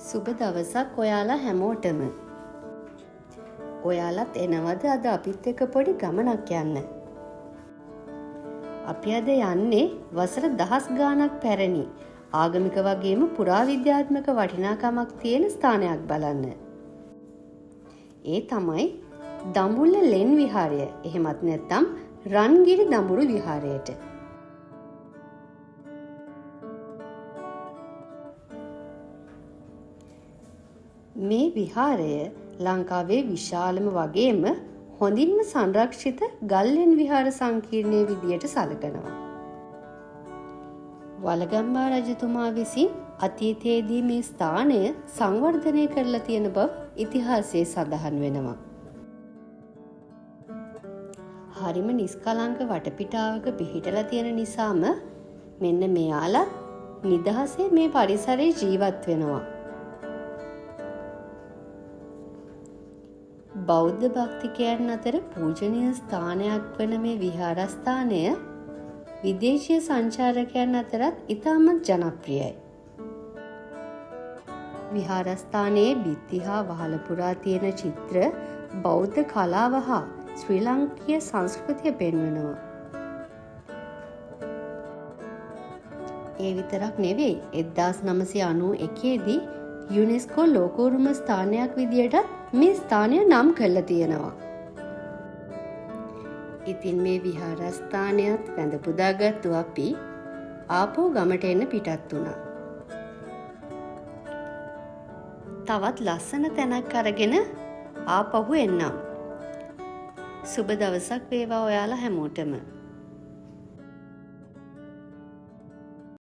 සුබ දවසක් ඔයාලා හැමෝටම. ඔයාලත් එනවද අද අපිත් එක්ක පොඩි ගමනක් යන්න? අපි අද යන්නේ වසර දහස් ගාණක් පැරණි ආගමික වගේම පුරාවිද්‍යාත්මක වටිනාකමක් තියෙන ස්ථානයක් බලන්න. ඒ තමයි දඹුල්ල ලෙන් විහාරය. එහෙමත් නැත්නම් රන්ගිරි දඹුරු විහාරයට. මේ විහාරය ලංකාවේ විශාලම වගේම හොඳින්ම සංරක්ෂිත ගල්ලෙන් විහාර සංකීර්ණය විදියට සලකනවා. වලගම්බා රජතුමා විසින් අතීතයේදී මේ ස්ථානය සංවර්ධනය කරලා තියෙන බව ඉතිහාසයේ සඳහන් වෙනවා. හරිම නිස්කලංක වටපිටාවක පිහිටලා තියෙන නිසාම මෙන්න මෙයාලත් නිදහසේ මේ පරිසරයේ ජීවත් වෙනවා. බෞද්ධ භක්තිකයන් අතර පූජනීය ස්ථානයක් වන මේ විහාරස්ථානය විදේශීය සංචාරකයන් අතරත් ඉතාමත් ජනප්‍රියයි. විහාරස්ථානයේ බිත්ති හා වහල පුරා තියෙන චිත්‍ර බෞද්ධ කලාව හා ශ්‍රී ලාංකීය සංස්කෘතිය පෙන්වනවා. ඒ විතරක් නෙවෙයි, 1991 දී යුනෙස්කෝ ලෝක උරුම ස්ථානයක් විදියටත් මේ ස්ථානය නම් කරලා තියෙනවා. ඉතින් මේ විහාරස්ථානයත් වැඳ පුදාගත්තු අපි ආපහු ගමට එන්න පිටත් වුණා. තවත් ලස්සන තැනක් අරගෙන ආපහු එන්නම්. සුබ දවසක් වේවා ඔයාලා හැමෝටම.